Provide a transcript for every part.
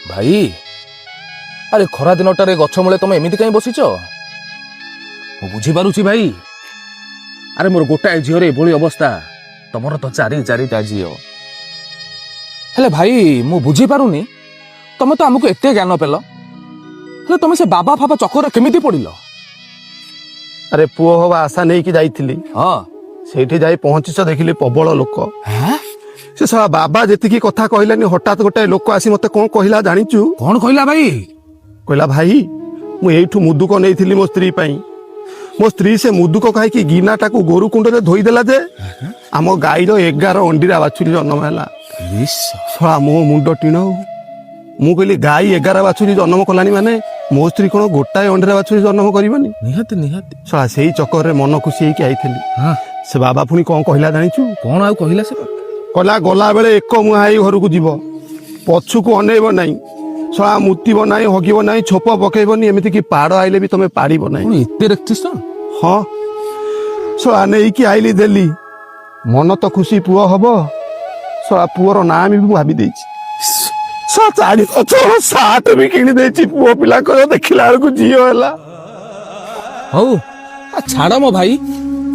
ଭାଇ, ଆରେ ଖରା ଦିନଟାରେ ଗଛ ମୂଳେ ତମେ ଏମିତି କାହିଁ ବସିଛ? ମୁଁ ବୁଝିପାରୁଛି ଭାଇ। ଆରେ ମୋର ଗୋଟାଏ ଝିଅରେ ଏଭଳି ଅବସ୍ଥା, ତମର ତ ଚାରି ଚାରିଟା ଝିଅ। ହେଲେ ଭାଇ, ମୁଁ ବୁଝିପାରୁନି, ତମେ ତ ଆମକୁ ଏତେ ଜ୍ଞାନ ପେଲ, ହେଲେ ତମେ ସେ ବାବା ଫାବା ଚକରରେ କେମିତି ପଡିଲ? ଆରେ ପୁଅ ହବା ଆଶା ନେଇକି ଯାଇଥିଲି। ସେଇଠି ଯାଇ ପହଞ୍ଚିଛ, ଦେଖିଲି ପ୍ରବଳ ଲୋକ। ହାଁ? ସେ ଶଳା ବାବା ଯେତିକି କଥା କହିଲାନି, ହଠାତ୍ ଗୋଟେ ଲୋକ ଆସି ମତେ କଣ କହିଲା ଜାଣିଛୁ? କଣ କହିଲା ଭାଇ? କହିଲା, ଭାଇ, ମୁଁ ଏଇଠୁ ମୁଦୁକ ନେଇଥିଲି ମୋ ସ୍ତ୍ରୀ ପାଇଁ। ମୋ ସ୍ତ୍ରୀ ସେ ମୁଦୁକ ଖାଇକି ଗିନାଟାକୁ ଗୋରୁ କୁଣ୍ଡରେ ଧୋଇଦେଲା ଯେ ଆମ ଗାଈର 11 ଅଣ୍ଡିରା ବାଛୁରୀ ଜନ୍ମ ହେଲା। ଶଳା ମୋ ମୁଣ୍ଡ ଟିଣ। ମୁଁ କହିଲି, ଗାଈ 11 ବାଛୁରୀ ଜନ୍ମ କଲାଣି ମାନେ ମୋ ସ୍ତ୍ରୀ କଣ ଗୋଟାଏ ଅଣ୍ଡିରା ବାଛୁରୀ ଜନ୍ମ କରିବନି? ନିହାତି ନିହାତି। ଶଳା ସେଇ ଚକରରେ ମନ ଖୁସି ହେଇକି ଆଇଥିଲି। ସେ ବାବା ପୁଣି କଣ କହିଲା ଜାଣିଛୁ? କଣ ଆଉ କହିଲା ସେ? କହିଲା, ଗଲା ବେଳେ ଏକ ମୁହାଁ ହେଇ ଘରକୁ ଯିବ, ପଛକୁ ଅନେଇବ ନାହିଁ। ଶଳା ମୁତିବ ନାହିଁ, ହଗିବ ନାହିଁ, ଛୋପ ପକେଇବନି, ଏମିତିକି ପାଡ଼ ଆଇଲେ ବି ତମେ ପାରିବ ନାହିଁ। କଣ ଏତେ ରେଷ୍ଟ୍ରିକ୍ସନ? ହଁ, ଶଳା ନେଇକି ଆଇଲି, ଦେଲି, ମନ ତ ଖୁସି, ପୁଅ ହବ। ଶଳା ପୁଅର ନାଁ ବି ମୁଁ ଭାବି ଦେଇଛି। ଶଳା ଚାରି ଛଅ ସାର୍ଟ ବି କିଣି ଦେଇଛି ପୁଅ ପିଲାଙ୍କର, ଦେଖିଲା ବେଳକୁ ଝିଅ ହେଲା। ହଉ ଛାଡ ମୋ ଭାଇ,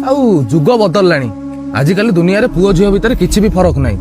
ଆଉ ଯୁଗ ବଦଳିଲାଣି। ଆଜିକାଲି ଦୁନିଆରେ ପୁଅ ଝିଅ ଭିତରେ କିଛି ବି ଫରକ ନାହିଁ।